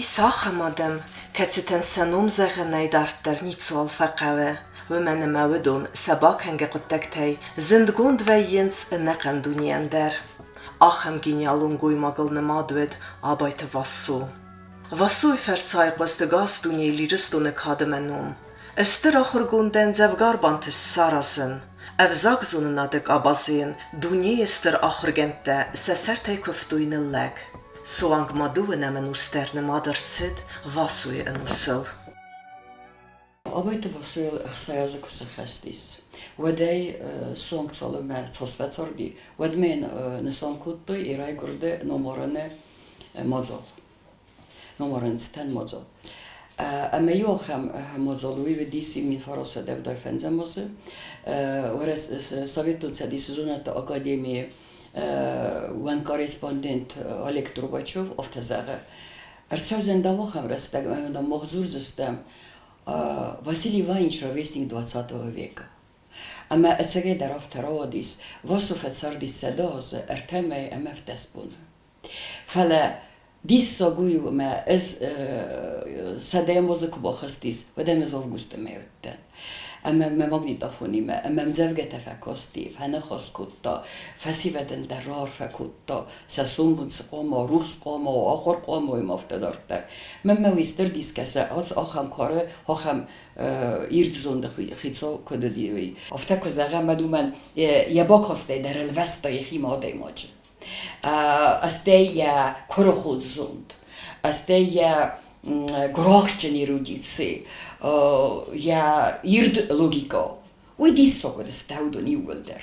Ис ахӕм адӕм, кӕцытӕн сӕ ном зӕгъынӕй дарддӕр ницыуал фӕхъӕуы, уымӕн ӕмӕ уыдон сӕ бакӕнгӕ хъуыддӕгтӕй зындгонд вӕййынц ӕнӕхъӕн дунейӕн дӕр. Ахӕм гениалон гоймагыл нымад уыд Абайты Вассо. Вассойы фӕрцы айхъуыст ӕгас дунейыл Ирыстоны кад ӕмӕ ном. Стыр ахуыргондӕн дзӕвгар бантыст саразын. Ӕвзагзонынады къабазы йын дунейы стыр ахуыргӕндтӕ сӕ сӕртӕй куывтой ныллӕг. Суанг ма дыууынӕм ӕнус дӕр нымад ӕрцыд Васойы ӕнусыл. Абайты Васойыл 60 азы куы сӕххӕст ис, уӕдӕй суанг цалынмӕ цас фӕцарди, уӕдмӕ йын нысан кодтой йӕ райгуырды номарӕны мадзал. Номарӕн цытӕн мадзал. Ӕмӕ иу ахӕм мадзал уый уыдис 1995 азы Советон Цӕдисы зонӕдты академийы уӕнгкорреспондент Олег Трубачев афтӕ зӕгъы: Ӕрцӕудзӕн дам ахӕм рӕстӕг, ӕмӕ дам мах дзурдзыстӕм Василий Иванович ровесник XX века. Ӕмӕ ӕцӕгӕй дӕр афтӕ рауадис, Васо фӕцардис 100 азы, ӕртӕ мӕй ӕмӕ 17 боны. Фӕлӕ диссаг уый у, ӕмӕ ӕз сӕдӕйӕм азы куы бахызтис, уӕд ӕм ӕз августы мӕй уыдтӕн. Ӕмӕ мӕ магнитофонимӕ ӕмӕ ӕмдзӕвгӕтӕ фӕкасти, фӕныхас кодта, фӕсивӕдӕн дӕр раарфӕ кодта, сӕ сомбон цы хъуамӕ, рухс хъуамӕ, ахуыр хъуамӕ уой афтӕ дарддӕр. Мӕнмӕ уый стыр дис кӕсы, ахӕм кары, ахӕм ирд зонды хицау куыд уыди, уый. Афтӕ куы зӕгъӕм, уӕд уымӕн йӕ бакастӕй дӕр ӕлвӕста йӕхимӕ адӕймаджы. Стӕй йӕ куырыхон зонд, стӕй йӕ гуырахстджын эрудици, йӕ ирд логикӕ. Уый диссаг уыдысты уыдон иууылдӕр.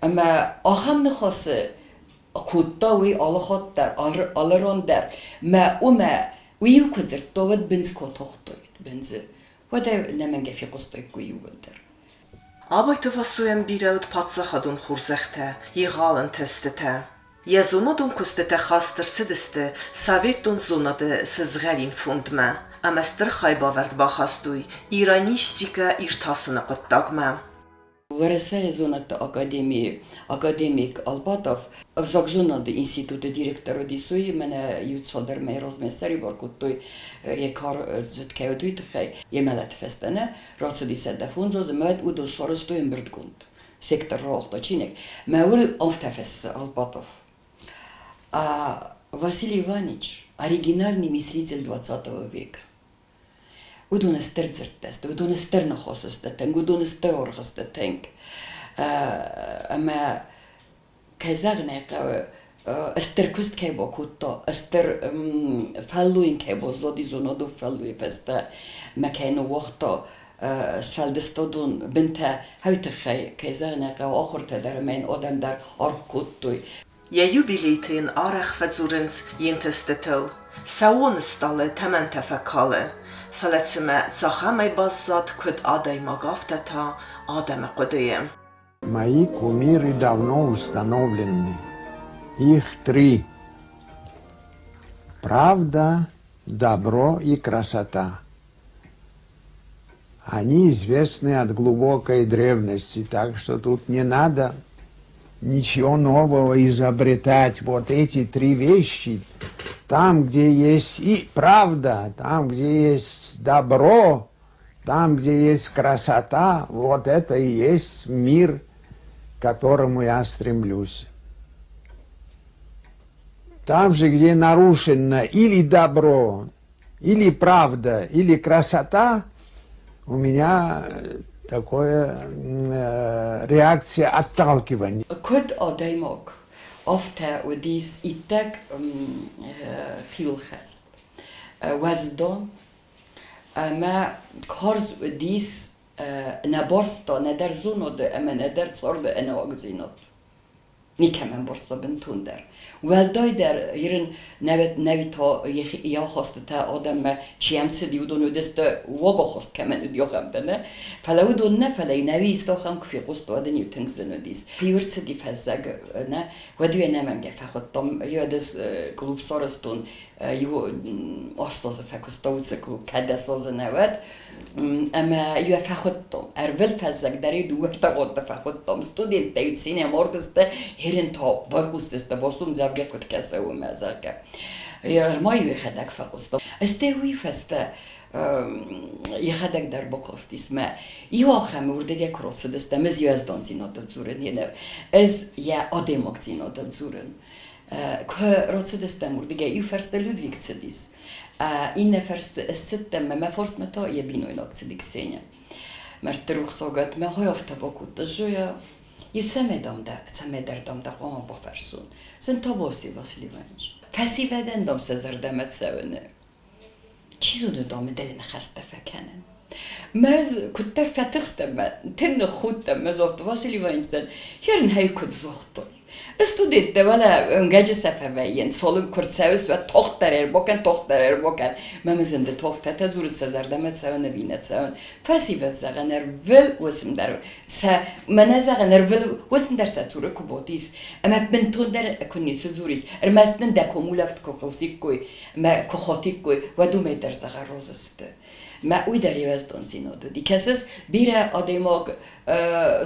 Ӕмӕ ахӕм ныхасы кодта уый алы хатт дӕр, алы ран дӕр. Мӕ уымӕ уый-иу куы дзырдта, уӕд бындз куы атагътаид, бындзы, уӕд ӕй ӕнӕмӕнгӕй фехъуыстаиккой иууылдӕр. Абайты Васойӕн бирӕ уыд паддзахадон хорзӕхтӕ, егъау ӕнтыстытӕ. Йӕ зонадон куыстытӕ хаст ӕрцыдысты Советон зонады сызгъӕрин фондмӕ ӕмӕ стыр хайбавӕрд бахастой иранистикӕ иртасыны хъуыддагмӕ. Уӕрӕсейы зонӕдты академийы академик Алпатов ӕвзагзонады институты директор уыдис, уый мӕнӕ иу цалдӕр мӕйы размӕ ссӕрибар кодтой йӕ кар дзыд кӕй уыд, уый тыххӕй. Йӕ мӕлӕты фӕстӕ нӕ рацыди 105 азы, мӕ уыдон сарӕзтой ӕмбырдгонд сектор рауагъта чиныг. Мӕ уый афтӕ фыссы Алпатов. А Василий Иванович оригинальный мыслитель XX века. Уыдон стыр дзырдтӕ сты, уыдон стыр ныхас сты тынг, уыдон стыр аргъ сты тынг. Ӕмӕ кӕй зӕгъын ӕй хъӕуы, стыр куыст кӕй бакодта, стыр фӕллой ын кӕй баззади зонадон фӕллойы фӕстӕ мӕ кӕй ныууагъта сфӕлдыстадон бынтӕ, уый тыххӕй, кӕй зӕгъын ӕй хъӕуы, ахуыртӕ дӕр ӕмӕ йын адӕм дӕр аргъ кодтой. Йӕ юбилейты йын арӕх фӕдзурынц йе нтыстытыл. Сӕууон стъалы тӕмӕнтӕ фӕкалы, фӕлӕ цымӕ цахӕмӕй баззад куыд адӕймаг, афтӕ та адӕмы хъуыдыйы. Мои кумиры давно установлены. Их три. Правда, добро и красота. Они известны от глубокой древности, так что тут не надо ничего нового изобретать. Вот эти три вещи, там, где есть и правда, там, где есть добро, там, где есть красота, вот это и есть мир, к которому я стремлюсь. Там же, где нарушено или добро, или правда, или красота, у меня такое реакция отталкивания. Куыд адӕймаг, афтӕ уыдис иттӕг хиуылхӕст, уӕздан ӕмӕ карз уыдис нӕ барста нӕдӕр зонады ӕмӕ нӕдӕр царды ӕнӕуагдзинад. Никӕмӕн барста бынтондӕр. Уӕлдайдӕр ирын нӕуи та йӕ ахастытӕ адӕммӕ чи йӕм цыди, уыдон уыдысты уагахаст кӕмӕн уыди, ахӕмтӕ нӕ. Фӕлӕ уыдон нӕ, фӕлӕ нӕуи исты ахӕм куы фехъуыста, уӕд ын-иу тынг зын уыдис. Иу ӕрцыди фӕззӕг, нӕ, уӕд-иу ӕнӕмӕнгӕй фӕхуыдтам, уӕд ӕз клуб сарӕзтон, иу 8 азы фӕкуыста уыцы клуб, кӕд дӕс азы нӕ уӕд. Ӕмӕ йӕ фӕхуыдтон. Ӕрвылфӕззӕг дӕр-иу дыууӕртӕ къорды фӕхуыдтон. Студенттӕ-иу цинӕй мардысты, херен та байхъусдзысты, Васум зӕгъгӕ, куыд кӕсы, уымӕ, зӕгъгӕ. Ӕрмӕ-иу йӕхӕдӕг фӕхъуыста. Стӕй уый фӕстӕ йӕхӕдӕг дӕр бакастис мӕ. Иу ахӕмы уырдыгӕй куы рацыдыстӕм, ӕз уӕздандзинадыл дзурын йе ӕз йӕ адӕймагдзинадыл дзурын. Куы рацыдыстӕм уырдыгӕй, иу фӕрсты Людвиг цыдис, иннӕ фӕрсты ӕз цыдтӕн мӕ мӕ фарсмӕ та йӕ бинойнаг цыди Ксеня. Мӕрдты рухсагад мӕ хой афтӕ бакодта, Зоя, иу цӕмӕй дам дӕ, цӕмӕйдӕр дам дӕ хъуамӕ бафӕрсон. Сын табуафси, Василий Иванович. Фӕсивӕдӕн дам сӕ зӕрдӕмӕ цӕуыны. Чи зоны, дам, дӕ ныхӕстӕ фӕкӕнын. Мӕ куыддӕр фӕтыхстӕн мӕ, тынг ныххудтӕн мӕ загъта Василий Ивановичӕн, херын хӕй куыд загътой. Студенттӕ уӕлӕ уынгӕджы сӕ фӕвӕййынц, цалын куы рцӕуыс, уӕд тагъддӕр ӕрбакӕн, тагъддӕр ӕрбакӕн. Мӕ зынды тофтӕтӕ дзуры сӕ зӕрдӕмӕ цӕуын ӕви нӕ цӕуын. Фӕсивӕд зӕгъӕн ӕрвыл уысм дӕр сӕ мӕнӕ зӕгъӕн ӕрвыл уысм дӕр сӕ цуры куы ботис ӕмӕ бынтондӕр куы ницы дзурис, ӕрмӕст нын дӕ комулӕфт куы хъусиккой ӕмӕ куы хотиккой, уӕд уымӕй дӕр зӕгъӕ розы сты. Мӕ уый дӕр ивӕздондзинад уыди. Кӕсыс, бирӕ адӕймаг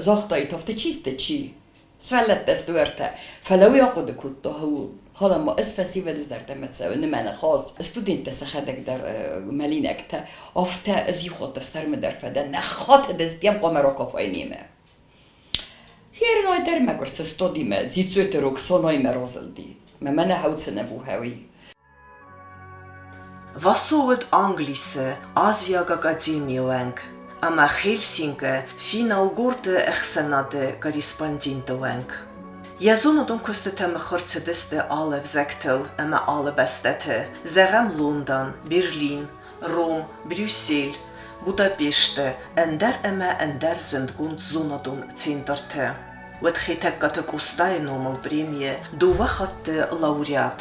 загътаид, афтӕ чи сты, чи? Сывӕллӕттӕ сты уӕртӕ. Фӕлӕ уый ахъуыды кодта ууыл. Халӕн-ма ӕз фӕсивӕды зӕрдӕмӕ цӕуын, мӕнӕ хос. Студенттӕ сӕхӕдӕг дӕр мӕлинӕгтӕ. Афтӕ ӕз иу хатт ӕфсӕрмы дӕр фӕдӕн, нӕ хатыдыстӕм хъуамӕ ракафай немӕ. Хернай дӕр мӕгуыр сыстадимӕ Дзиццойты рог Сонаймӕ разылди. Мӕ мӕнӕ хӕуцынӕ бухӕуи. Васо уыд Англисы Азиаг академийы уӕнг ӕмӕ Хельсинкы финно-угорты ӕхсӕнады корреспонденты уӕнг. Йӕ зонадон куыстытӕ мыхуыр цыдысты алы ӕвзӕгтыл ӕмӕ алы бӕстӕты, зӕгъӕм, Лондон, Берлин, Ром, Брюссель, Будапешты, ӕндӕр ӕмӕ ӕндӕр зындгонд зонадон центрты. Уӕд Хетӕгкаты Къостайы номыл премийы дыууӕ хатты лауреат.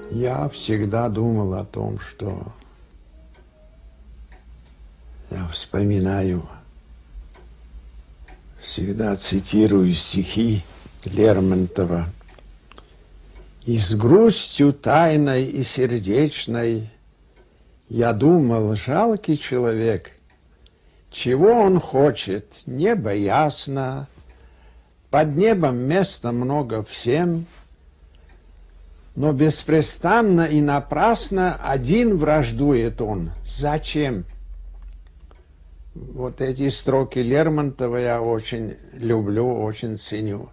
Я всегда думал о том, что я вспоминаю, всегда цитирую стихи Лермонтова. И с грустью тайной и сердечной я думал, жалкий человек, чего он хочет, небо ясно, под небом места много всем, но беспрестанно и напрасно один враждует он. Зачем? Вот эти строки Лермонтова я очень люблю, очень ценю.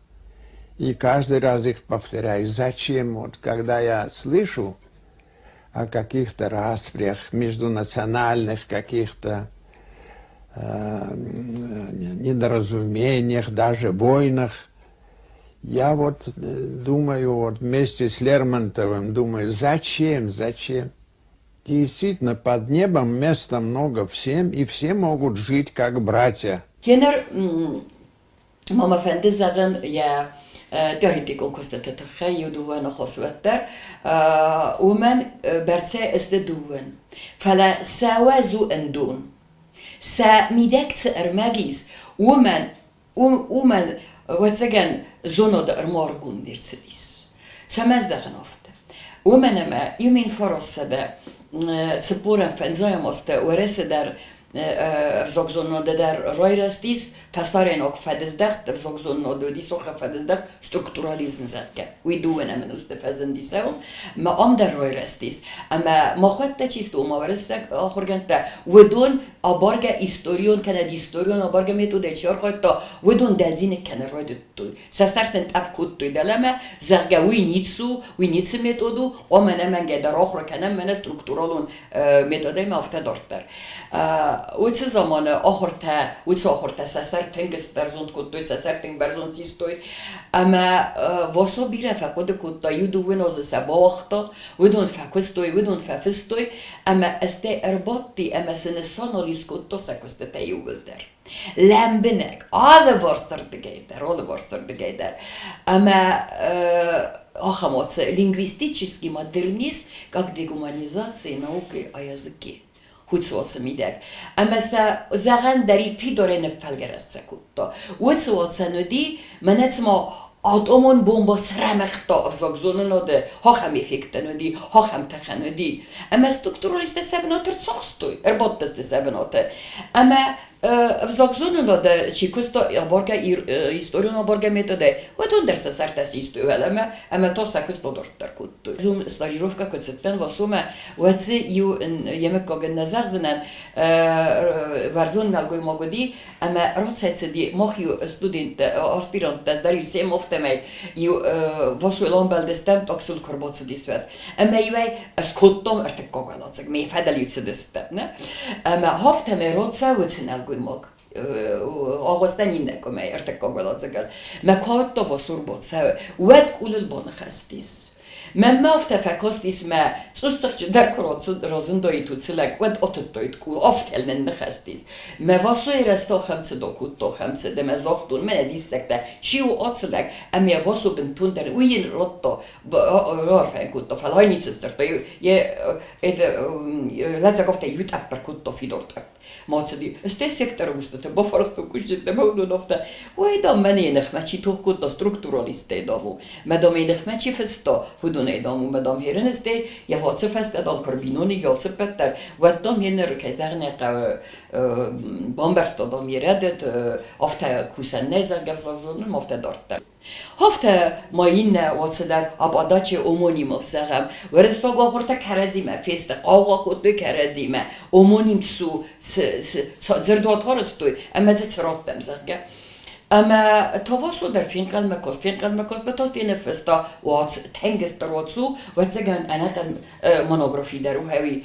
И каждый раз их повторяю. Зачем? Вот когда я слышу о каких-то распрях, междунациональных каких-то недоразумениях, даже войнах, я вот думаю, вот вместе с Лермонтовым думаю, зачем, зачем? Действительно, под небом места много всем, и все могут жить как братья. Генер ма мӕ фӕнды зӕгъын йӕ теоретикон куыстыты тыххӕй иу дыууӕ ныхас уӕддӕр. Уымӕн бӕрцӕй сты дыууын. Фӕлӕ сӕ уӕз у ӕндон. Сӕ мидӕг цы ӕрмӕг ис, уымӕн, уымӕн, ӕвӕццӕгӕн, зонады ӕрмаргонд не рцыдис. Цӕмӕ зӕгъын афтӕ? Уымӕн ӕмӕ иу мин фарастсӕдӕ цыппорӕм фӕндзайӕм азты Уӕрӕсе дӕр ӕвзагзонынады дӕр райрӕзтис, фӕсарӕйнаг фӕдыздӕхт ӕвзагзонынады уыдис ахӕм фӕдыздӕхт структурализм, зӕгъгӕ. Уый дыууӕнӕм ӕнусты фӕзындис ӕм, ӕмӕ ам дӕр райрӕзтис. Ӕмӕ махуӕттӕ чи сты, ома уырыссаг ахуыргӕндтӕ, уыдон абаргӕ историон кӕнӕ историон абаргӕ методӕй чи архайдта, уыдон дӕлдзиныг кӕнын райдыдтой. Сӕ сӕр сын тъӕпп кодтой дӕлӕмӕ, зӕгъгӕ, уый ницы у, уый ницы метод у, омӕ ӕнӕмӕнгӕй дӕр ахуыр кӕнӕм мӕнӕ структуралон методӕй ма афтӕ дарддӕр. Уыцы заманы ахуыртӕ, уыцы ахуыртӕ сӕ сӕр тынг сбӕрзонд кодтой, сӕ сӕр тынг бӕрзонд систой. Ӕмӕ Васо бирӕ фӕхъуыды кодта, иу дыууын азы сӕ бауагъта, уыдон фӕкуыстой, уыдон фӕфыстой, ӕмӕ стӕй ӕрбадти ӕмӕ сын санализ кодта сӕ куыстытӕ иууылдӕр. Лӕмбынӕг, алыварсырдыгӕй дӕр, алыварсырдыгӕй дӕр. Ӕмӕ ахӕм лингвистический модернизм как дегуманизация науки о языке. Уыцы мидӕг. Ӕмӕ сӕ зӕгъӕн дӕр фидорӕй ныффӕлгӕрӕццӕ кодта. Уыцы уацӕн уыди, мӕнӕ цыма атомон бомбӕ срӕмыгъта ӕвзагзонынады, ахӕм эффектӕн уыди, ахӕм тыхӕн уыди. Ӕмӕ структуралисттӕ сӕ бынаты ӕрцахстой, ӕрбадтысты сӕ бынаты. Ӕмӕ Ӕвзагзонынады чи куыста абаргӕ историон абаргӕ методӕй, уыдон дӕр сӕ сӕртӕ систой уӕлӕмӕ ӕмӕ та сӕ куыст бадарддӕр кодтой. Зум стажировкӕ куы цыдтӕн Васомӕ, уӕд дзы иу йе мыггагӕн нӕ зӕгъдзынӕн, уарзон нӕлгоймаг уыди, ӕмӕ рацӕцыди мах-иу студенттӕ, аспиранттӕ дӕр-иу сем афтӕмӕй иу Васойыл амбӕлдыстӕм, таксыл куы ӕрбацыдис, уӕд. Ӕмӕ-иу ӕй скодтам ӕртыккаг уӕладзыг, ме фӕдыл-иу цыдыстӕм, нӕ? Ӕмӕ афтӕмӕй рацӕуы цы нӕлгоймаг агъуыстӕн иннӕ комӕй ӕртыккаг уӕладзыгыл. Мӕ куы ауыдта Васо рбацӕуы, уӕд къулыл баныхӕстис. Мӕнмӕ афтӕ фӕкастис, мӕ цъусцъыхджындӕр куы разындаид уыцы лӕг, уӕд атыдтаид къул, афтӕ нынныхӕстис. Мӕ Васойы рӕзты ахӕм цыд акодта, ахӕм цыд, ӕмӕ загътон, мӕнӕ диссӕгтӕ, чи у ацы лӕг, ӕмӕ Васо бынтондӕр уый йын радта, раарфӕ кодта, фӕлӕ ай ницы сдзырдта, йӕ лӕдзӕг афтӕ иу тъӕпп ӕркодта фидар тъӕпп. Ма цыди. Стӕй секторы устытӕ бафарстой кусджытӕ мӕ уыдон афтӕ, ой, дам, мӕнӕ йӕ ныхмӕ чи тох кодта, структуралисттӕй, дам, у. Мӕ, дам, йӕ ныхмӕ чи фыста, уыдонӕй, дам, у. Мӕ, дам, херыныстӕй йӕ хӕцы фӕстӕ, дам, куы ӕрбиноныг алцыппӕт дӕр, уӕд, дам, йе ныр, кӕй зӕгъын ӕй хъӕуы, бамбӕрста, дам, йе рӕдыд, афтӕ кусӕн нӕй, зӕгъгӕ, взагзонын, афтӕ дарддӕр. Афтӕ ма иннӕ уацыдӕр Абадачи омонимов, зӕгъӕм, уырыссаг ахуыртӕ кӕрӕдзимӕ фесты, хъаугъа кодтой кӕрӕдзимӕ, омоним цу, дзырдуат арӕзтой ӕмӕ дзы цы раттӕм, зӕгъгӕ. Ӕмӕ Тавасо дӕр фенхъӕлмӕ каст, фенхъӕлмӕ каст, мӕ та ныффыста уац, тӕнгӕстӕр уац у, ӕвӕццӕгӕн, ӕнӕхъӕн монографи дӕр у хӕуи,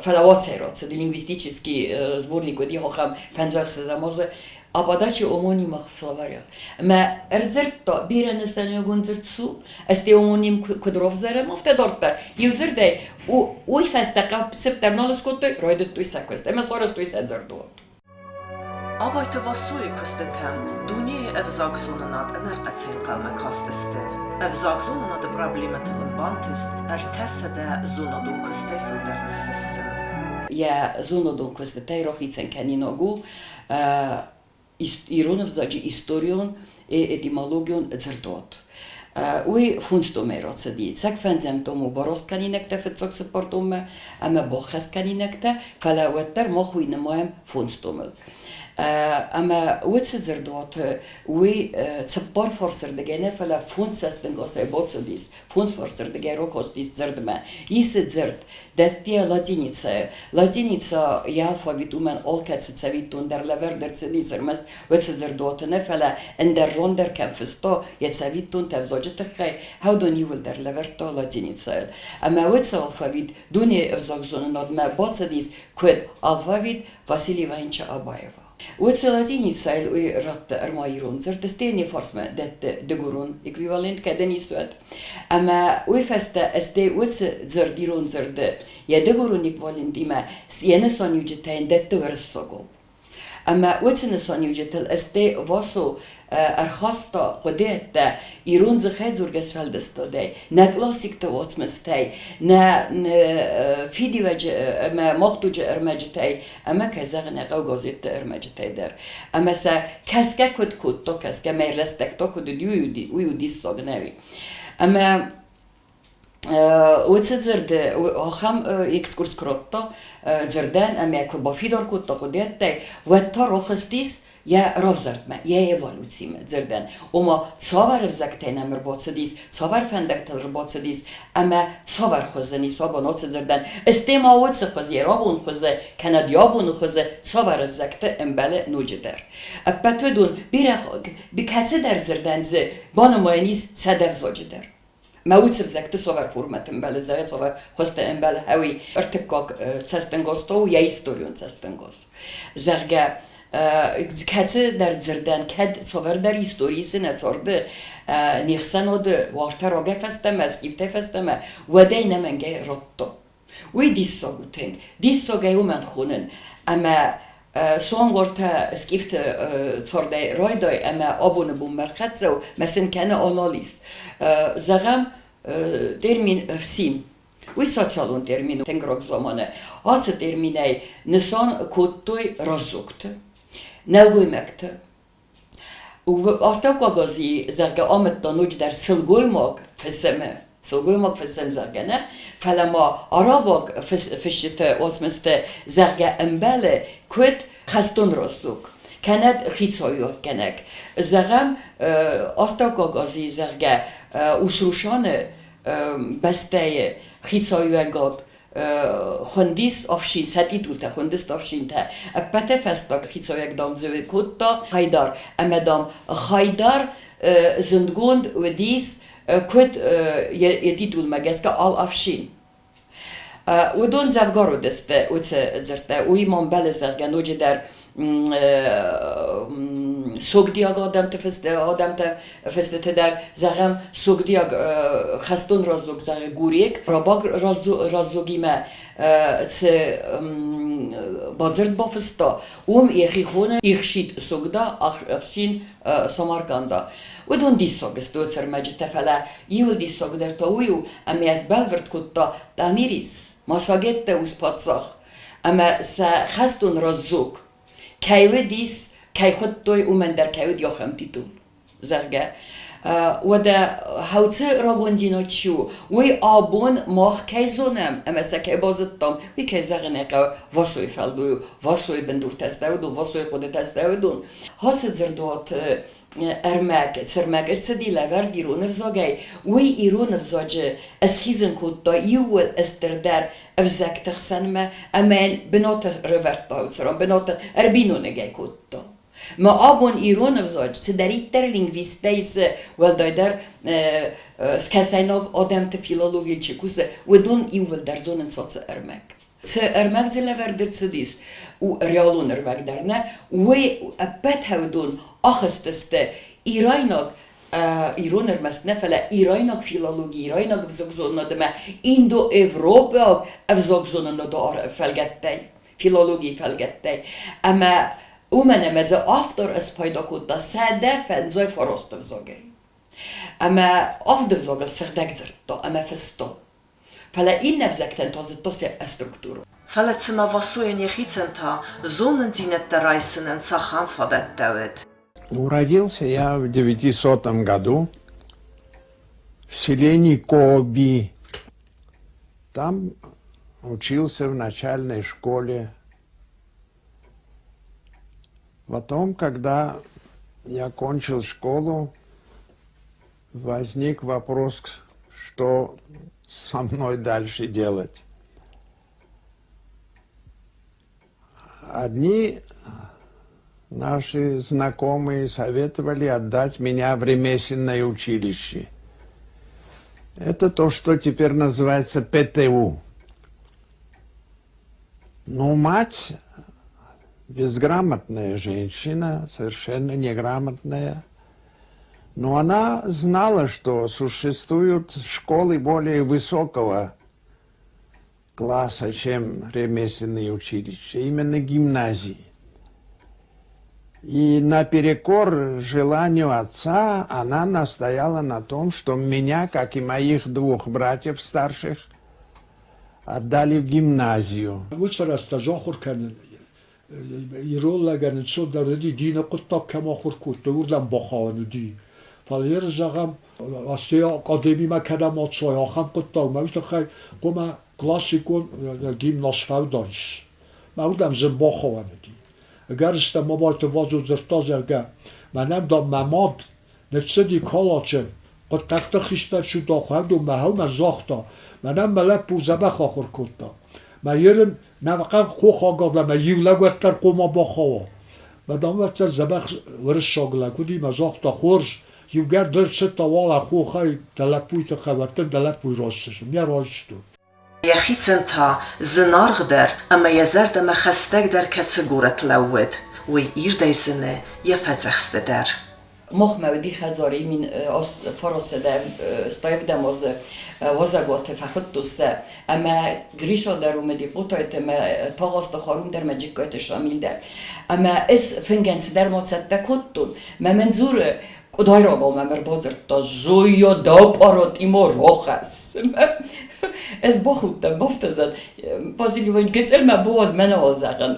фӕлӕ уацӕй рацыд, лингвистический сборник уыди ахӕм фӕндзӕхсӕзӕм азы. А подаче омонимах в словарях. Мӕ ӕрдзырдта бирӕ нысаниуӕгон дзырд цу, ӕз омоним куыд равзарӕм, афтӕ дарддӕр. Иу дзырдӕй уый фӕстӕ цыпдӕр нал скодтой, райдыдтой сӕ куыст ӕмӕ сарӕзтой сӕ дзырдуат. Абайты Васойы куыстытӕм дунейы ӕвзагзонынад ӕнӕрхъӕцӕй ӕнхъӕлмӕ кастысты. Ӕвзагзонынады проблемӕтыл ын бантыст 300 зонадон куыстӕй фылдӕр ныффыссын. Йӕ зонадон куыстытӕй рахицӕн кӕнинаг у ирон ӕвзаджы историон этимологион дзырдуат. Уый фондз томӕй рацыди. Цӕг фӕндзӕм том у бараст кӕнинӕгтӕ фыццаг цыппар томмӕ ӕмӕ баххӕст кӕнинӕгтӕ, фӕлӕ уӕддӕр мах уый нымайӕм фондз томыл. Ӕмӕ уыцы дзырдуаты уый цыппар фарсырдыгӕй нӕ, фӕлӕ фондз цӕстӕнгасӕй бацыдис, фондз фарсырдыгӕй ракастис дзырдмӕ. Исы дзырд дӕтти латиницӕйы. Латиница йӕ алфавит уымӕн алкӕцы цӕвиттон дӕр лӕвӕрд ӕрцыдис ӕрмӕст уыцы дзырдуаты нӕ, фӕлӕ ӕндӕр рон дӕр кӕм фыста, йӕ цӕвиттонтӕ ӕвзаджы тыххӕй, уыдон иууылдӕр лӕвӕрдта латиницӕйыл. Ӕмӕ уыцы алфавит дунейы ӕвзагзонынадмӕ бацыдис куыд алфавит Василий Ивановича Абаева. Уыцы латиницӕйыл уый радта ӕрма ирон дзырд, стӕй не фарсмӕ дӕтты дыгурон эквивалент, кӕд ын ис, уӕд. Ӕмӕ уый фӕстӕ стӕй уыцы дзырд ирон дзырды йӕ дыгурон эквивалентимӕ йӕ нысаниуджытӕ йын дӕтты уырыссагау. Ӕмӕ уыцы нысаниуджытыл стӕй Васо ӕрхаста хъуыдыйӕдтӕ ирон дзыхӕйдзургӕ сфӕлдыстадӕй, нӕ классикты уацмыстӕй, нӕ фидиуӕджы ӕмӕ мах дуджы ӕрмӕджытӕй ӕмӕ, кӕй зӕгъын ӕй хъӕуы, газетты ӕрмӕджытӕй дӕр. Ӕмӕ сӕ кӕсгӕ куыд кодта, кӕсгӕ мӕ рӕстӕг та куыд уыди, уый у диссаг, нӕуи. Ӕмӕ уыцы дзырды ахӕм экскурс куы радта дзырдӕн ӕмӕ куы бафидар кодта хъуыдыйӕдтӕй, уӕд та рахызтис йӕ равзӕрдмӕ, йӕ эволюцимӕ дзырдӕн. Ома, цавӕр ӕвзӕгтӕй нӕм ӕрбацыдис, цавӕр фӕндӕгтыл ӕрбацыдис ӕмӕ цавӕр хуызы ис абон ацы дзырдӕн. Стӕй ма уыцы хуыз, йӕ рагон хуызы, кӕнӕ абоны хуызы цавӕр ӕвзӕгты ӕмбӕлы ноджыдӕр. Ӕппӕт уыдон бирӕ кӕцыдӕр дзырдӕн дзы банымайӕн ис 100 ӕвзаджы дӕр. Мӕ уыцы ӕвзӕгты цавӕр формӕты ӕмбӕлы, зӕгъы, цавӕр хуызты ӕмбӕлы, ӕви ӕртыккаг цӕстӕнгас та у йӕ историон цӕстӕнгас. Зӕгъгӕ, кӕцыдӕр дзырдӕн кӕд цавӕрдӕр истори цы нӕ царды не хсӕнады уартӕ рагӕй фӕстӕмӕ, скифтӕй фӕстӕмӕ, уӕд ӕй ӕнӕмӕнгӕй радта. Уый диссаг у тынг. Диссаг ӕй уымӕн хонын, ӕмӕ суангортӕ скифты цардӕй райдай ӕмӕ абоны бонмӕ рхӕццӕ у, мӕ сын кӕны анализ. Зӕгъӕм, термин ФСИН. Уый социалон термин у тынг рог заманы. Ацы терминӕй нысан кодтой раздзогты, нӕлгоймӕгты. Астӕуккаг Азийы, зӕгъгӕ, амыдта ноджыдӕр сылгоймаг фысымы, сылгоймаг фысым, зӕгъгӕ, нӕ, фӕлӕ ма арабаг фысджыты уацмысты, зӕгъгӕ, ӕмбӕлы, куыд. Хӕстон раздзог, кӕнӕд хицауиуӕггӕнӕг. Зӕгъӕм, Астӕуккаг Азийы, зӕгъгӕ, Усрушаны бӕстӕйы хицауиуӕгад хуындис ӕфсин, сӕ титултӕ хуындысты ӕфсинтӕ. Ӕппӕты фӕстаг хицауиуӕг, дам, дзы кодта Хайдар. Ӕмӕ, дам, Хайдар зындгонд уыдис куыд йӕ титулмӕ гӕсгӕ ал-ӕфсин. Уыдон дзӕвгар уыдысты уыцы дзырдтӕ. Уый ма мбӕлы, зӕгъгӕ, ноджыдӕр согдиаг адӕмты адӕмты фыстыты дӕр, зӕгъӕм, согдиаг хӕстон раздзог, зӕгъы, Гурек, рабаг раздзогимӕ цы бадзырд бафыста, уым йӕхи хоны ихсид Согда, ӕфсин Самарканда. Уыдон диссаг сты уыцы ӕрмӕджытӕ, фӕлӕ иуыл диссагдӕр та уый у, ӕмӕ йӕ сбӕлвырд кодта Тамирис, Массагетты ус-паддзах, ӕмӕ сӕ хӕстон раздзог кӕй уыдис, кӕй хуыдтой, уымӕн дӕр кӕй уыд ахӕм титул, зӕгъгӕ. Уӕдӕ хӕлцы рагондзинад чи у, уый абон мах кӕй зонӕм ӕмӕ сӕ кӕй базыдтам, уый, кӕй зӕгъын ӕй хъӕуы, Васойы фӕллой у, Васойы бындуртӕ сты уыдон, Васойы хъуыдытӕ сты уыдон. Ацы дзырдуат ӕрмӕг, цӕрмӕг ӕрцыди лӕвӕрд ирон ӕвзагӕй, уый ирон ӕвзаджы ӕсхизын кодта иууыл стырдӕр ӕвзӕгты хсӕнмӕ ӕмӕ йын бынат ӕрӕвӕрдта, цыран бынат ӕрбиноныгӕй кодта. Ма абон ирон ӕвзаджы цыдӕриддӕр лингвисттӕ исы, уӕлдайдӕр скӕсӕйнаг адӕмты филологийыл чи кусы, уыдон иууылдӕр зонынц ацы ӕрмӕг. Цы ӕрмӕг дзы лӕвӕрд ӕрцыдис, у реалон ӕрмӕг дӕр нӕ, уый ӕппӕт уыдон ахызтысты ирайнаг ирон ӕрмӕст нӕ, фӕлӕ ирайнаг филологи, ирайнаг ӕвзагзонынад ӕмӕ индоевропаг ӕвзагзонынады фӕлгӕттӕй, филологийы фӕлгӕттӕй. Ӕмӕ уымӕн ӕмӕ дзы автор спайда кодта 159 ӕвзагӕй. Ӕмӕ авд ӕвзагыл сыгъдӕг дзырдта ӕмӕ фыста. Фӕлӕ иннӕ ӕвзӕгтӕн та зыдта сӕ структурӕ. Фӕлӕ цымӕ Васойӕн йӕхицӕн та зонындзинӕдтӕ райсынӕн цахӕм фадӕттӕ уыд? Родился я в 900 году в селении Коби. Там учился в начальной школе. Потом, когда я кончил школу, возник вопрос, что со мной дальше делать. Одни наши знакомые советовали отдать меня в ремесленное училище. Это то, что теперь называется ПТУ. Но мать безграмотная женщина, совершенно неграмотная, но она знала, что существуют школы более высокого класса, чем ремесленные училища, именно гимназии. И наперекор желанию отца она настояла на том, что меня, как и моих двух братьев старших, отдали в гимназию. Уыцы рӕстӕджы ахуыр кӕнын ирон лӕгӕн ӕнцондӕр уыди, дины хъуыддаг кӕм ахуыр кодтой, уырдӕм бахауӕн уыди. Фӕлӕ йер, зӕгъӕм, асте академимӕ кӕдӕм ацӕуай, ахӕм хъуыддагмӕ уый тыххӕй хъуамӕ классикон гимназ фӕуыдаис. Мӕ уырдӕм зын бахауӕн уыди. Ӕгӕрыстӕм Абайты Вазо дзырдта, зӕгъгӕ, мӕнӕн, дам, мӕ мад ныццыди Калачы, хъуыддӕгты хистӕр Судахуӕрдонмӕ хӕумӕ загъта, мӕнӕн мӕ лӕппу дзӕбӕх ахуыр кодта. Мӕ ерын нӕхъӕн хохаг адӕмӕй иу лӕг уӕддӕр хъуамӕ бахауа. Мӕ дам, уӕддӕр дзӕбӕх уырыссаг лӕг уыди мӕ загъта, хорз, иугӕр ды рцыдтӕ уалӕ хохӕй дӕ лӕппуйы тыххӕй, уӕд дын дӕ лӕппуйы райсдзысты, нӕ райстой. Йӕхицӕн та зынаргъдӕр ӕмӕ йӕ зӕрдӕмӕ хӕстӕгдӕр кӕцы горӕт лӕууыд, уый ирдӕй зыны йӕ фӕдзӕхсты дӕр. Махмӕ уыди хӕдзары мин фараседӕ стайвдӕм азы уазӕгуаты фӕхуыдтой сӕ ӕмӕ Гриша дӕр уымӕ Дикъотайты ӕмӕ Тагъазты Харум дӕр ӕмӕ Джыккайты Шамил дӕр. Ӕмӕ ӕз фынгӕн цыдӕр ма цӕттӕ кодтон. Мӕ мын дзуры, Къуыдайрагау мӕм ӕрбадзырдта, Зоя, дӕ апъаратимӕ рахӕсс. Ӕз бахудтӕн, бафтӕдзӕн. Василий Иванович, гыццыл мӕ боз мӕ нал зӕгъын,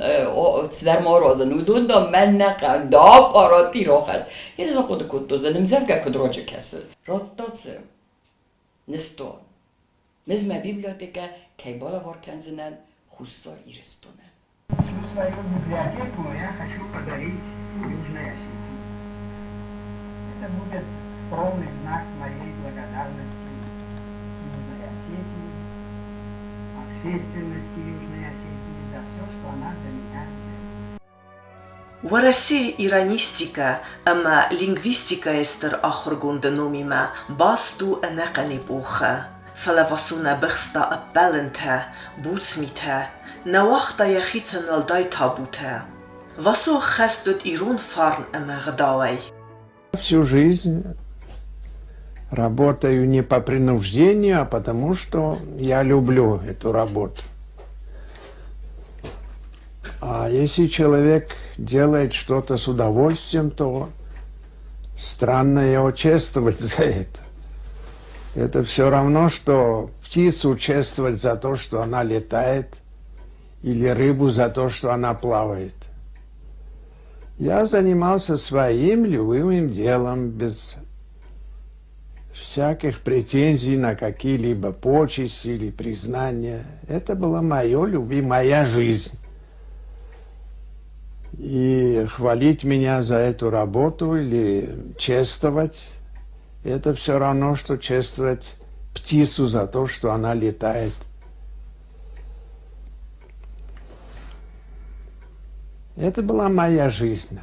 цыдӕр ма аразын, уыдон дам мӕн нӕ хъӕуы, дӕ апъарати рахӕсс. Ӕз ахъуыды кодтон, ӕмдзӕвгӕ куыд раджы кӕсы. Радта цы? Ныстуан. Ӕз мӕ библиотекӕ кӕй балӕвар кӕндзынӕн Хуссар Ирыстонӕн. Всю свою библиотеку я хочу подарить Южной Осетии. Это будет скромный знак моей благодарности Южной Осетии, общественности Южной Осетии за все, что она для меня сделала. Уӕрӕсейы иранистикӕ ӕмӕ лингвистикӕйы стыр ахуыргонды номимӕ баст у ӕнӕхъӕн эпохӕ. Фӕлӕ Васо нӕ быхста ӕппӕлынтӕ, буц митӕ, нӕ уагъта йӕхицӕн уӕлдай табутӕ. Васо ӕххӕст уыд ирон фарн ӕмӕ гъдауӕй. Всю жизнь работаю не по принуждению, а потому что я люблю эту работу. А если человек делает что-то с удовольствием, то странно его чествовать за это. Это все равно, что птицу чествовать за то, что она летает, или рыбу за то, что она плавает. Я занимался своим любимым делом без всяких претензий на какие-либо почести или признания. Это была моя любимая моя жизнь. И хвалить меня за эту работу или чествовать, это все равно, что чествовать птицу за то, что она летает. Это была моя жизнь.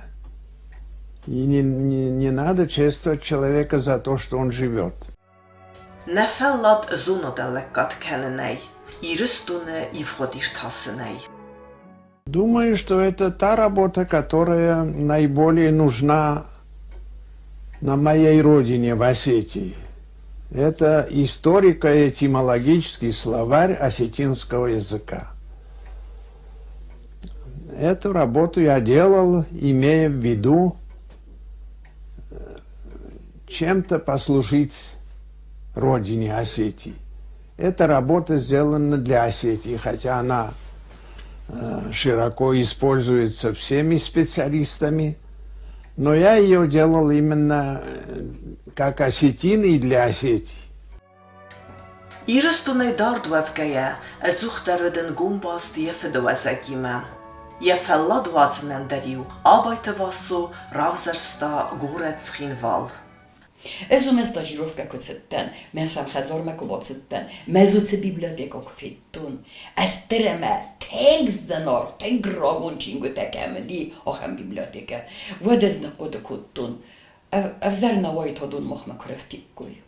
И не надо чествовать человека за то, что он живет. Нӕ фӕллад зонадӕн лӕггад кӕнынӕй, Ирыстоны ивгъуыд иртасынӕй. Думаю, что это та работа, которая наиболее нужна на моей родине, в Осетии. Это историко-этимологический словарь осетинского языка. Эту работу я делал, имея в виду чем-то послужить родине Осетии. Эта работа сделана для Осетии, хотя она широко используется всеми специалистами, но я ее делал именно как осетин и для Осетии. Ирыстонӕй дард уӕвгӕйӕ, ӕдзухдӕр уыд ӕнгом баст йӕ фыдыуӕзӕгимӕ. Йӕ фӕллад уадзынӕн дӕр-иу Абайты Васо равзӕрста горӕт Цхинвал. Ӕз уымӕ стажировкӕ куы цыдтӕн, мӕ сӕм хӕдзармӕ куы бацыдтӕн, мӕ уыцы библиотекӕ куы федтон, ӕз дӕр ӕмӕ тынг зынаргъ, тынг рагон чингуытӕ кӕм уыди, ахӕм библиотекӕ, уӕд ӕз ныхъхъуыды кодтон, ӕвзӕр нӕ уаид уыдон махмӕ куы рӕфтиккой.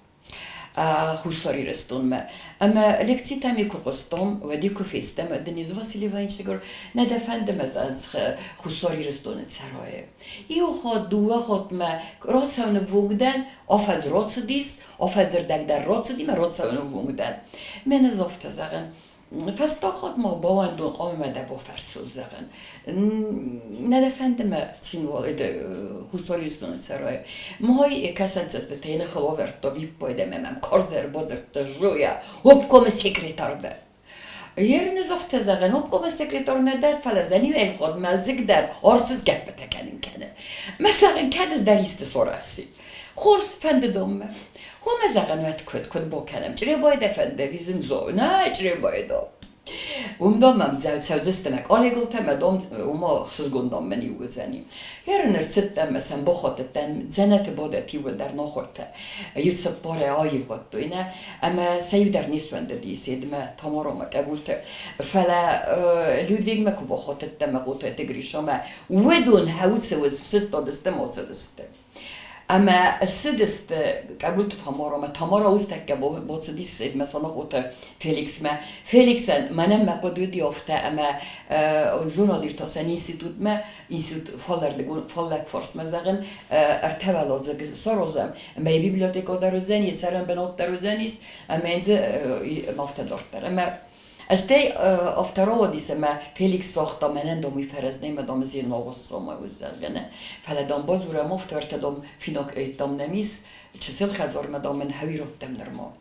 Хуссар Ирыстонмӕ. Ӕмӕ лекцитӕм куы хъуыстон, уӕд куы фестӕм, Денис Василий Иванович нӕ дӕ фӕнды мӕ Хуссар Ирыстоны цӕрайы. Иу хатт, дыууӕ хатмӕ рацӕуыны ввонг дӕн, афӕдз рацыдис, афӕдзы рдӕг дӕр рацыди мӕ рацӕуыны ввонг дӕн. Мӕн ӕз афтӕ зӕгъын, фӕстаг хатт ма бауӕндон хъуамӕ дӕ бафӕрсон, зӕгъын. Нӕ дӕ фӕнды мӕ Цхинвалы Хуссар Ирыстоны цӕрай. Май кӕсӕнцӕстытӕ йын хылавӕрдта виппайды ӕмӕ мӕм карзӕй ӕрбадзырдта Зоя, обкомы секретарь дӕ. Ернез афтӕ зӕгъӕн, обкомы секретарь нӕ дӕр, фӕлӕ зӕниу ӕнхъӕл мӕлдзыг дӕр арсыз гӕппытӕ кӕнын кӕны. Мӕ зӕгъын, кӕд ӕз дӕр исты сарӕхси. Хорз, фӕнды доммӕ. Хомӕ зӕгъӕн, уӕд куыд, куыд бакӕнӕм? Чъребайы дӕ фӕнды ӕви зын Нӕ, Чъребайы дам. Уым дам мӕм цӕудзысты мӕ къалеготӕ, мӕ дам уымӕ ӕхсызгон дам мӕ ниууыдзӕни. Ерын ӕрцыдтӕн мӕ сӕм бахатыдтӕн, дзӕнӕты бадӕт иууылдӕр нахуыртӕ. Иу цыппарӕй аивгъуыдтой, нӕ, ӕмӕ сӕ иу дӕр не суӕндыди седмӕ, Тамаромӕ, Къӕбулты. Фӕлӕ Людвигмӕ куы бахатыдтӕн мӕ Хъотайты Гришамӕ, уыдон хӕуцы сыстадысты ма цыдысты. Ӕмӕ ссыдысты Къӕбулты Тамаромӕ. Тамара устӕккӕ бацыдис седмӕ Санахъоты Феликсмӕ. Феликсӕн мӕнӕн мӕ хъуыды уыди афтӕ, ӕмӕ зонад-иртасӕн институтмӕ, институт фаллӕрдыгон фаллаг фарсмӕ зӕгъын, ӕртӕуӕладзыг саразӕм, ӕмӕ йӕ библиотекӕ дӕр уыдзӕн, йӕ цӕрӕнбынат дӕр уыдзӕнис, ӕмӕ йын дзы афтӕ дарддӕр. Ӕмӕ Стӕй афтӕ рауадис, ӕмӕ Феликс загъта, мӕнӕн дам уый фӕрӕз нӕй, мӕ дам ӕз ногъуыссомӕ у, зӕгъгӕ, нӕ. Фӕлӕ дам бадзурӕм афтӕ, ӕртӕ дам финаг дам нӕм ис, чысыл хӕдзармӕ дам мын хӕуирӕттӕм нырма.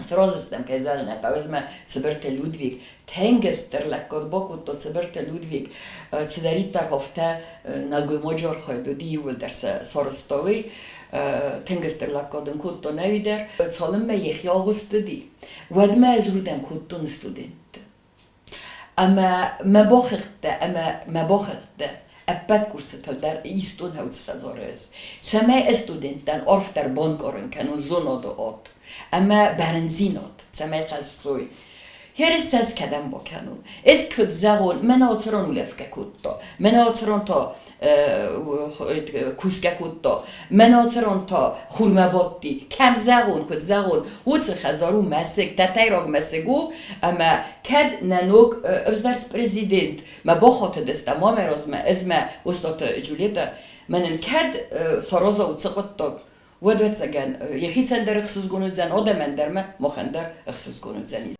Сразы стӕм, кӕй зӕгъын ӕй хъӕуы, ӕмӕ Цыбырты Людвиг тынг стыр лӕггад бакодта Цыбырты Людвиг, цыдӕриддӕр афтӕ нӕлгоймаджы архайд уыди, иууылдӕр сӕ сарӕзта уый, тынг стыр лӕггад ын кодта нӕуи дӕр. Цалынмӕ йӕхи агъуыст уыди, уӕдмӕ ӕз уырдӕм кодтон студентты. Ӕмӕ мӕ бахыгъдтӕ ӕмӕ мӕ бахыгъдтӕ ӕппӕт курсытыл дӕр истон хӕуц хӕдзары ӕз, цӕмӕй студенттӕн арфдӕр банкъарын кӕнон зонады ад ӕмӕ бӕрндзинад, цӕмӕй хӕссой. Херес сӕ ӕз кӕдӕм бакӕнон? Ӕз куыд зӕгъон, мӕнӕ ацы ран улӕфгӕ кодта, мӕнӕ ацы ран та кусгӕ кодта, мӕнӕ ацы ран та хурмӕ бадти. Кӕм зӕгъон, куыд зӕгъон, уыцы хӕдзар у мӕсыг, тӕтӕйраг мӕсыг у, ӕмӕ кӕд нӕ ног ӕвзӕрст президент мӕ бахатыдысты мамӕ размӕ, ӕз мӕ Остъаты Джульеттӕ, мӕнӕн кӕд сараза уыцы хъуыддаг, уӕд, ӕвӕццӕгӕн, йӕхицӕн дӕр ӕхсызгон уыдзӕн, адӕмӕн дӕр мӕ махӕн дӕр ӕхсызгон уыдзӕнис.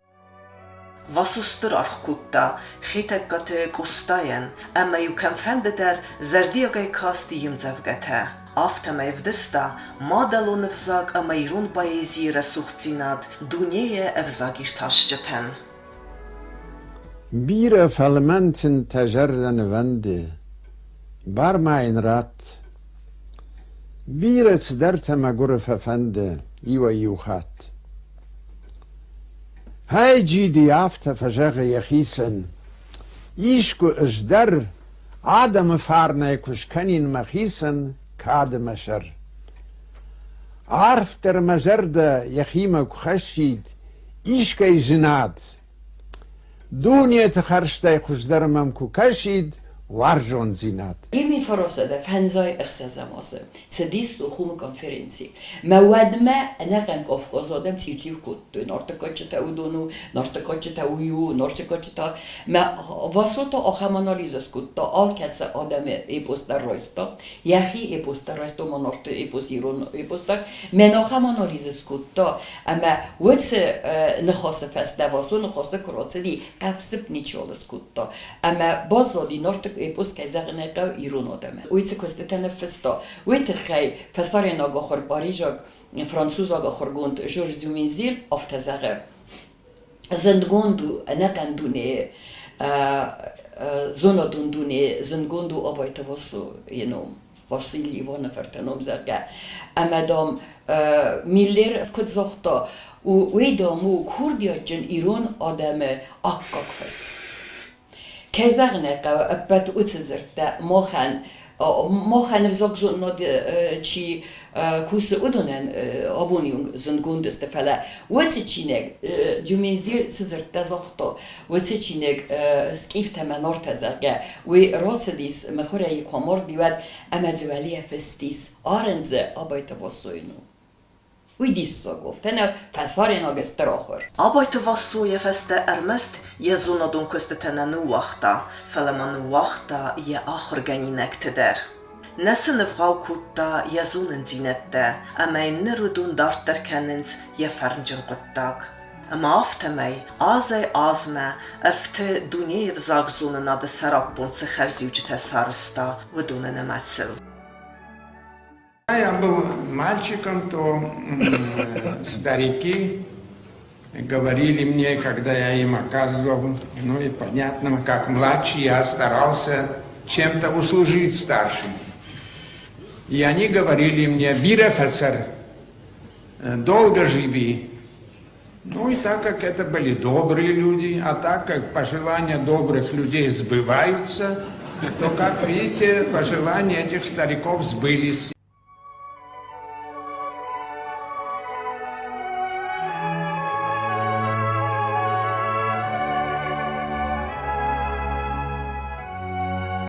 Васо стыр аргъ кодта Хетӕгкаты Къостайӕн ӕмӕ-иу кӕмфӕнды дӕр зӕрдиагӕй каст йе мдзӕвгӕтӕ. Афтӕмӕй ӕвдыста мадӕлон ӕвзаг ӕмӕ ирон поэзийы рӕсугъддзинад дунейы ӕвзагиртасджытӕн. Бирӕ фӕлмӕн тынтӕ зӕрдӕ нывӕнды, бар ма йын ратт. Бирӕ цыдӕртӕ мӕгуыры фӕфӕнды иуӕй-иу хатт. Гъей-джиди, афтӕ фӕзӕгъы йӕхицӕн, искуы ӕз дӕр адӕмы фарнӕй куы скӕнин мӕхицӕн кады мӕ сӕр. Арфдӕр мӕ зӕрдӕ йӕхимӕ куы хӕссид искӕй зынад, Дунеты хӕрзтӕй хуыздӕр мӕм куы кӕсид уарзондзинад. Еми фарасадӕ фӕндзай ӕхсӕзӕм азы цыдис Сухумы конференци. Мӕ уӕдмӕ ӕнӕхъӕн Кавказы адӕм цъиу-цъиу кодтой. Нарты кадджытӕ уыдон у, Нарты кадджытӕ уый у, Нарты кадджытӕ. Мӕ Васо та ахӕм анализ скодта, алкӕцы адӕмы эпос дӕр райста, йӕхи эпос дӕр райста, ома Нарты эпос, ирон эпос дӕр. Мӕн ахӕм анализ скодта, Ӕмӕ уыцы ныхасы фӕстӕ Васо ныхасы куы рацыди, хъӕпсып ничиуал скодта. Ӕмӕ баззади Нарты эпос, кӕй зӕгъын ӕй хъӕуы, ирон адӕмӕн. Уый цы куыстытӕ ныффыста, уый тыххӕй фӕсарӕйнаг ахуыр парижаг французаг ахуыргонд Жорж Дюмезиль афтӕ зӕгъы: Зындгонд у ӕнӕхъӕн дунейы зонадон дунейы зындгонд у Абайты Васойы ном. Василий Иваны фырты ном, зӕгъгӕ. Ӕмӕ, дам, Миллер куыд загъта, уый, дам, у курдиатджын ирон адӕмы аккаг фырт. Кӕй зӕгъын ӕй хъӕуы, ӕппӕт уыцы дзырдтӕ махӕн махӕн ӕвзагзонынад чи кусы, уыдонӕн абоны онг зындгонд сты, фӕлӕ уыцы чиныг Дюмезиль цы дзырдтӕ загъта, Уыцы чиныг Скъифтӕ мӕ Нортӕ, зӕгъгӕ, уый рацыдис мыхуырӕй куы амарди, уӕд ӕмӕ дзы уӕлейӕ фыстис Арындзы Абайты Вассойы ном. Уый диссаг у, афтӕ нӕу, фӕсарӕйнаг стыр ахуыр. Абайты Вассо йӕ фӕстӕ ӕрмӕст йӕ зонадон куыстытӕ нӕ ныууагъта, фӕлӕ ма ныууагъта йӕ ахуыргӕнинӕгты дӕр. Нӕ сын ӕвгъау кодта йӕ зонындзинӕдтӕ, ӕмӕ йын ныр уыдон дарддӕр кӕнынц йӕ фӕрнджын хъуыддаг. Ӕмӕ афтӕмӕй азӕй-азмӕ ӕфты дунейы ӕвзагзонынады сӕраппонд цы хӕрзиуджытӕ сарӕзта, уыдоны нымӕцыл. Я был мальчиком, то старики говорили мне, когда я им оказывал, ну и понятно, как младший я старался чем-то услужить старшим. И они говорили мне, бирӕ фӕцӕр, долго живи. Ну и так как это были добрые люди, а так как пожелания добрых людей сбываются, то, как видите, пожелания этих стариков сбылись.